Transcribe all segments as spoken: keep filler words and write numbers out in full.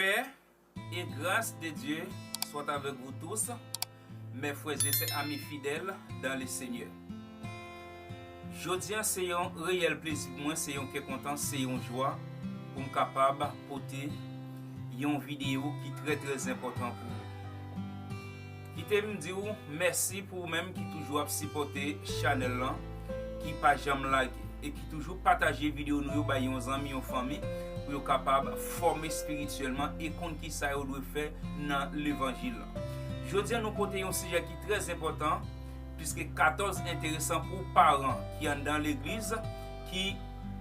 Paix et grâce de Dieu soit avec vous tous, mes frères et sœurs, amis fidèles dans le Seigneur. Jodi a se yon reyèl plezi pou mwen, se yon kè kontan, se yon jwa pou m kapab pote yon videyo ki trè, trè enpòtan pou ou. Kite m di w mèsi pou ou menm ki toujou ap sipòte chanèl lan, ki pa janm lage e ki toujou pataje videyo nou yo bay yon zanmi, yon fanmi, pou yo kapab fòme espirityèlman e konn kisa yo dwe fè nan levanjil lan. Jodi a, nou pote yon sijè ki trè enpòtan, piske katòz enteresan pou paran ki anndan legliz, ki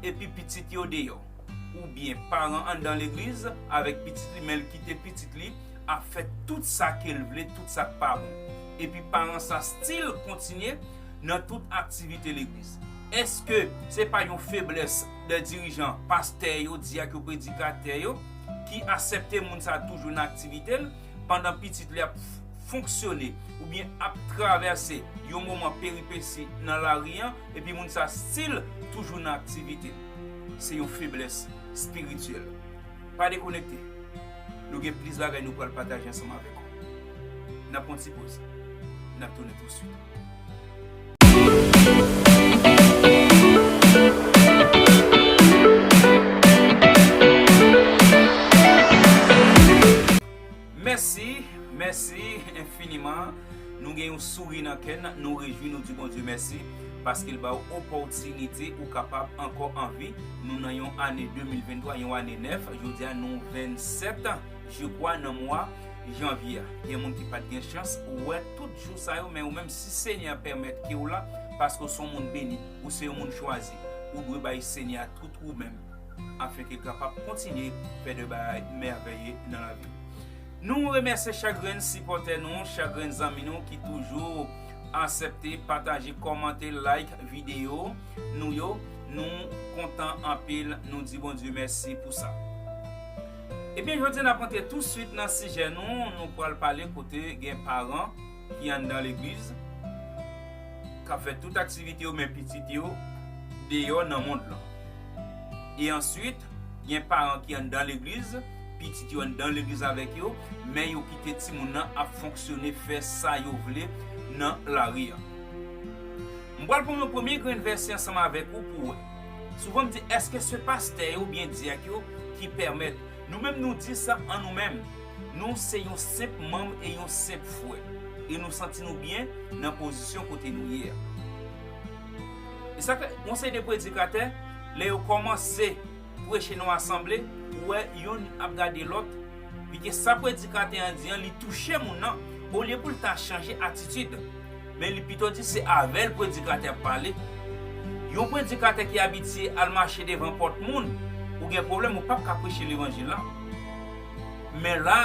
epi pitit yo deyò. Oubyen paran anndan legliz avèk pitit li, men l kite pitit li ap fè tout sa ke l vle, tout sa k pa bon. Epi paran sa still kontinye nan tout aktivite legliz. Èske se pa yon feblès de dirijan, pastè yo, dyak yo, predikatè yo, ki aksepte moun sa toujou nan aktivite l, pandan pitit li ap fonksyone oubyen ap travèse yon moman peripesi nan lari an, epi moun sa still toujou nan aktivite? Se yon feblès espirityèl. Pa dekonekte. Nou gen plis bagay nou pral pataje ansanm avèk ou. N ap pran ti poz. N ap tounen tousuit. Mèsi, mèsi enfiniman. Nou gen yon souri nan kè n, nou rejwi, nou di Bondye mèsi, paske l ba w opòtinite ou kapab ankò an vi. Nou nan yon ane de mil venntwa, yon ane nèf. Jodi a, nou vennsèt, je crois, nan mwa janvye a. Gen moun ki pa t gen chans wè tout jou sa yo, men ou menm, si Senyè a pèmèt ke w la, paske w se yon moun beni, ou se yon moun chwazi, ou dwe bay Senyè a tout ou menm, afenke l kapab kontinye fè de bagay mèveye nan lavi w. Nou remèsye chak grenn sipòtè nou, chak grenn zanmi nou ki toujou aksepte, pataje, kòmante, like videyo nou yo. Nou kontan anpil, nou di Bondye mèsi pou sa. Ebyen, jodi a n ap rantre tousuit nan sijè nou, nou pral pale kote gen paran ki anndan legliz, k ap fè tout aktivite yo, men pitit yo deyò nan mond lan. E answit, gen paran ki anndan legliz, pitit yo anndan legliz avèk yo, men yo kite timoun nan ap fonksyone, fè sa yo vle nan lari an. M pral pran yon premye grenn vèsè ansanm avèk ou pou wè. Souvan m di, èske se pastè yo oubyen dyak yo ki pèmèt? Nou menm nou di sa an nou menm. Nou se yon senp manm e yon senp frè. E nou santi nou byen nan pozisyon kote nou ye a. E sa fè, yon seri de predikatè, lè yo kòmanse preche nan yon asanble, ou wè youn ap gade lòt, pi ke sa predikatè an di an, li touche moun nan, olye pou l ta chanje atitid, men li pito di se avè l predikatè ap pale. Yon predikatè ki abitye al mache devan pòt moun, ou gen pwoblèm, ou p ap ka preche levanjil la. Men la,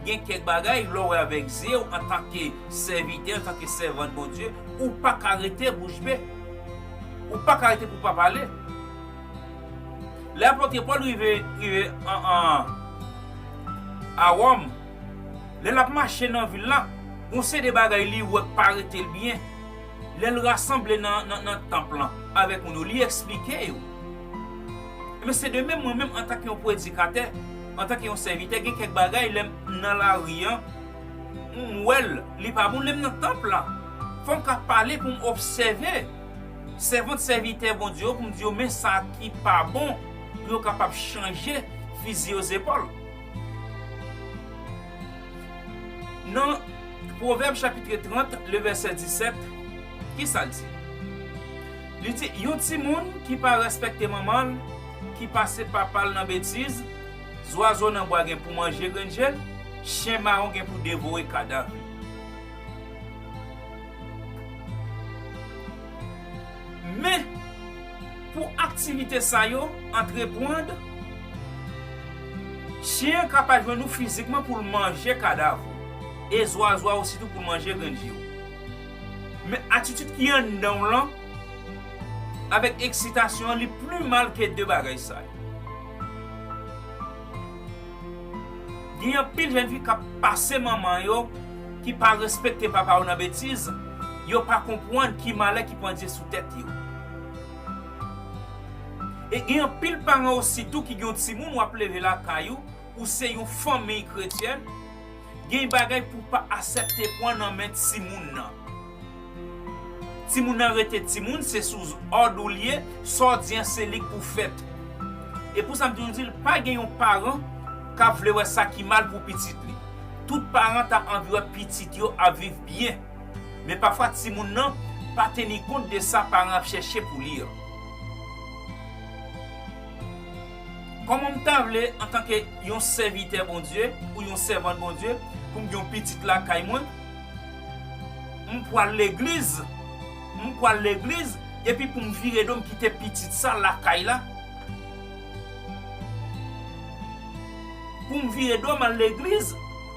gen kèk bagay, lè w wè avèk zye w, antanke sèvitè, antanke sèvant Bondye, ou pa ka rete bouch be. Ou pa ka rete pou w pa pale. Lè apot Pòl rive, rive an, an, a Wòm, lè l ap mache nan vil la, gon seri de bagay li wè k pa rete l byen. Lè l rasanble nan, nan, nan tanp lan avèk moun yo, li eksplike yo. Ebyen, se de menm mwen menm, antanke yon predikatè, antanke yon sèvitè, gen kèk bagay, lè m nan lari an, m wè l, li pa bon, lè m nan tanp la. Fò m ka pale pou m obsève sèvant, sèvitè Bondye yo, pou m di yo, men sa ki pa bon, pou yo kapab chanje fizi yo zepòl. Nan Pwovèb chapit trant, le vèsè disèt, ki sa l di? Li di, yon timoun ki pa respekte manman l, ki pase papa l nan betiz, zwazo nan bwa gen pou manje grenn je l, chen mawon gen pou devore kadav li. Men, pou aktivite sa yo antreprann, chen an ka pa jwenn ou fizikman pou l manje kadav ou, e zwazo a ositou pou l manje grenn je w. Men atitid ki anndan w lan, avèk eksitasyon an, li pli mal ke de bagay sa yo. Gen anpil jèn fi k ap pase manman yo, ki pa respekte papa yo nan betiz, yo pa konprann ki malè ki pandye sou tèt yo. E gen anpil paran ositou ki gen yon timoun w ap leve lakay ou, Ou se yon fanmiy kretyèn, gen bagay pou w pa aksepte pran nan men timoun nan. Timoun nan rete timoun, se sou òd ou li ye, sa w di an se li k pou fèt. E pou sa m toujou di l, pa gen yon paran k ap vle wè sa ki mal pou pitit li. Tout paran ta anvi wè pitit yo ap viv byen. Men pafwa timoun nan pa teni kont de sa paran ap chèche pou li an. Kòman m ta vle, antanke yon sèvitè Bondye ou yon sèvant Bondye, pou m gen yon pitit lakay mwen, m pral legliz, m pral legliz, epi pou m vire do m kite pitit sa lakay la? Pou m vire do m al legliz,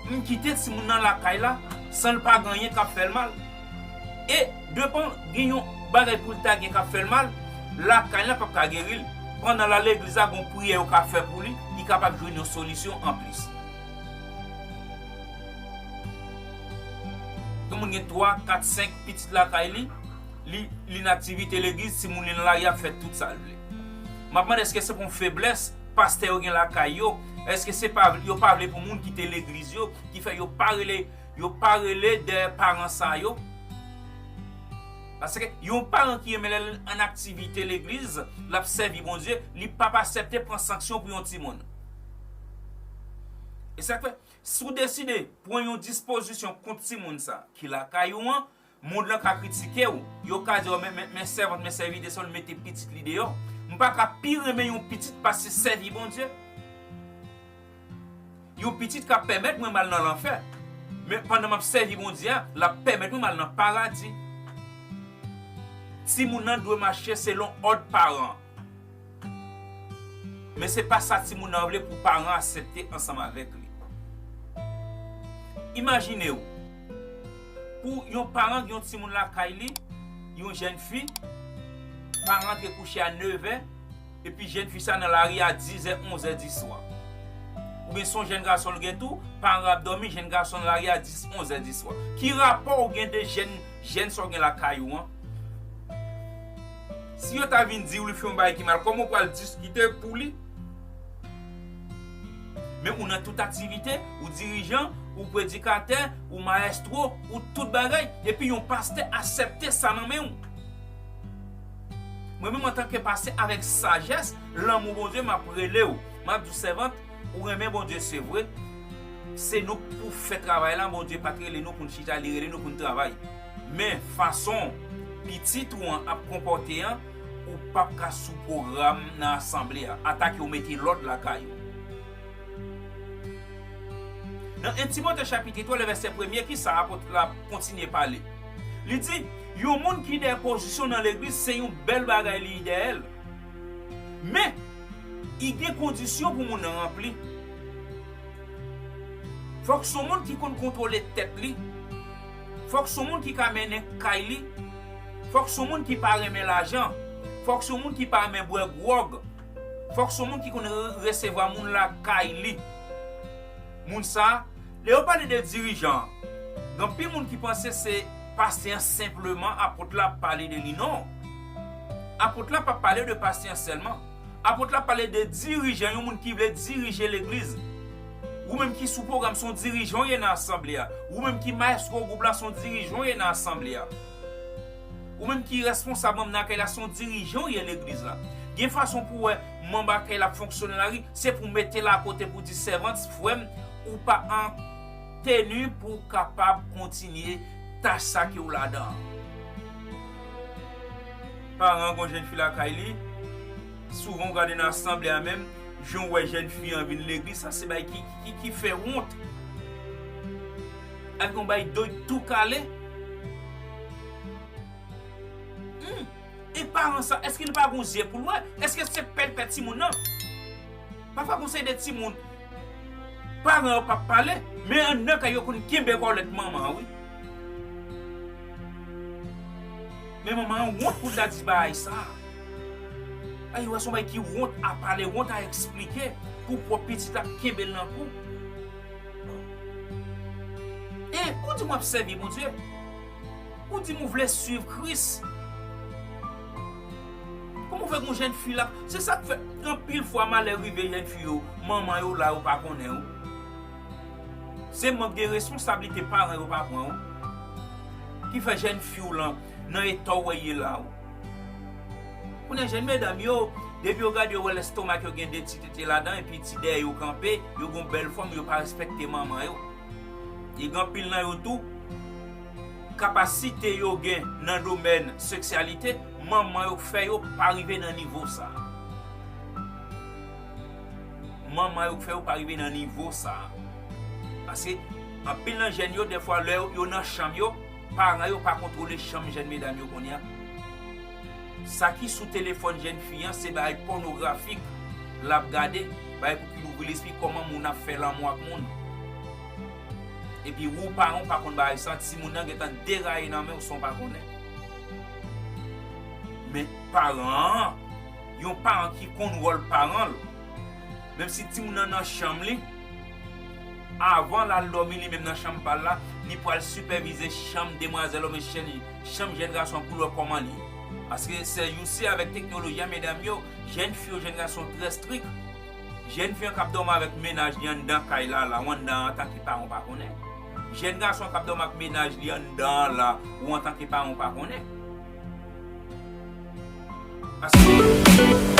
m kite timoun nan lakay la, san l pa gen anyen k ap fè l mal. E depan gen yon bagay pou l ta gen k ap fè l mal, lakay la p ap ka geri l. Pandan l al legliz la, gon priyè yo ka fè pou li, li kapab jwenn yon solisyon anplis. Yon moun gen twa, kat, senk pitit lakay li, li, li nan aktivite legliz, timoun li nan lari ap fè tout sa l vle. M ap mande, èske se pou yon feblès pastè yo gen lakay yo? Èske se pa, yo pa vle pou moun kite legliz yo, ki fè yo pa rele, yo pa rele dèyè paran sa yo? Paske yon paran ki renmen lè l an aktivite legliz, l ap sèvi Bondye, li p ap aksepte pran sanksyon pou yon timoun. E sa k fè, si w deside pran yon dispozisyon kont timoun sa ki lakay ou an, mond lan ka kritike w. Yo ka di w, men, men, men sèvant, men sèvitè sa w mete pitit li deyò. M pa ka pi renmen yon pitit pase sèvi Bondye. Yon pitit k ap pèmèt mwen m al nan lanfè. Men pandan m ap sèvi Bondye a, l ap pèmèt mwen m al nan paradi. Timoun nan dwe mache selon òd paran. Men se pa sa timoun nan vle pou paran aksepte ansanm avèk li. Imajine w, pou yon paran gen yon timoun lakay li, yon jèn fi, paran te kouche a nevè, epi jèn fi sa nan lari a dizè, onzè di swa. Oubyen se yon jèn gason l gen tou, paran ap dòmi, jèn gason nan lari a dis, onzè di swa. Ki rapò w gen de jèn, jèn sa w gen lakay ou an? Si yo ta vin di w li fè yon bagay ki mal, kòman w pral diskite pou li? Men ou nan tout aktivite, ou dirijan, ou predikatè, ou mayestwo, ou tout bagay, epi yon pastè aksepte sa nan men w. Mwen menm antanke pastè, avèk sajès, lanmou Bondye, m ap rele w. M ap di w, sèvant, ou renmen Bondye, se vre. Se nou k pou fè travay la, Bondye pa t rele nou pou n chita, li rele nou pou n travay. Men fason pitit ou an ap konpòte an, ou p ap ka sou pwogram nan asanble a. Atake ou mete lòd lakay ou. Nan en Timote chapit twa, lè vèsè premye, ki sa apot la kontinye pale? Li di, yon moun ki dèyè pozisyon nan legliz, se yon bèl bagay li dèyè l. Men, i gen kondisyon pou moun nan ranpli. Fòk se yon moun ki konn kontwole tèt li. Fòk se yon moun ki ka mennen kay li. Fòk se yon moun ki pa renmen lajan. Fòk se yon moun ki pa renmen bwè gwòg. Fòk se yon moun ki konn re-, resevwa moun lakay li. Moun sa, lè yo pale de dirijan, gen anpil moun ki panse se pastè an senpleman apot la ap pale de li. Non. Apot la p ap pale de pastè an sèlman. Apot la pale de dirijan, yon moun ki vle dirije legliz. Ou menm ki sou pwogram, se yon dirijan w ye nan asanble a. Ou menm ki mayestwo gwoup la, se yon dirijan w ye nan asanble a. Ou menm ki responsab manm nan akèy la, se yon dirijan w ye legliz la. Gen fason pou w wè manm akèy la ap fonksyone nan lari, se pou w mete l akote pou di, sèvant, frè m, ou pa an teni pou w kapab kontinye tach sa ke w ladan an. Paran gon jèn fi lakay li, souvan w gade nan asanble a menm, jan w wè jèn fi an vin legliz, sa se bagay ki, ki, ki fè wont. Avèk yon bagay doy tou kale. Hmm. E paran sa, èske li pa gon zye pou l wè? Èske se pè l pè timoun nan? Pafwa gon seri de timoun, paran yo p ap pale, men anndan kay yo konn kenbe kòlèt manman an, wi. Men manman an wont pou l ta di bagay sa. Ay, wè, se yon bagay ki wont a pale, wont a eksplike, pou pwòp pitit la kenbe l nan kou. E ou di m w ap sèvi Bondye. Ou di m ou vle swiv Kris. Kòman w Yon jèn fi la, se sa k fè anpil fwa malè rive jèn fi yo, manman yo la yo pa konnen ou. Se mank de responsablite paran yo pa pran ou ki fè jèn fi w lan nan eta w wè ye la ou. Kounye a jèn medam yo, depi yo gade yo wè lestomak yo gen de ti tete ladan epi ti dèyè yo kanpe, yo gon bèl fòm, yo pa respekte manman yo. E gen anpil nan yo tou, kapasite yo gen nan domèn seksyalite, manman yo fè yo pa rive nan nivo sa. Manman yo fè yo pa rive nan nivo sa. Paske anpil nan jèn yo, dèfwa lè yo nan chanm yo, paran yo pa kontwole chanm jèn medam yo kounye a. Sa ki sou telefòn jèn fi an se bagay pònografik l ap gade, bagay pou ki l ouvri lespri kòman moun ap fè lanmou ak moun. Epi ou paran w pa konn bagay sa, timoun nan gentan deraye nan men w san w pa konnen. Men paran an, yon paran ki konn wòl paran l, menm si timoun nan nan chanm li, avan l al dòmi li menm nan chanm pa l la, li pral sipèvize chanm demwazèl oubyen chanm, chanm jèn gason an pou l wè kòman li ye. Paske sèjousi avèk teknoloji a, medam yo, jèn fi yo, jèn gason trè strik. Jèn fi an k ap dòmi avèk mennaj li anndan kay la, la, ou anndan an, antanke paran w pa konnen. Jèn gason k ap dòmi ak mennaj li anndan an la, ou antanke paran w pa konnen. Paske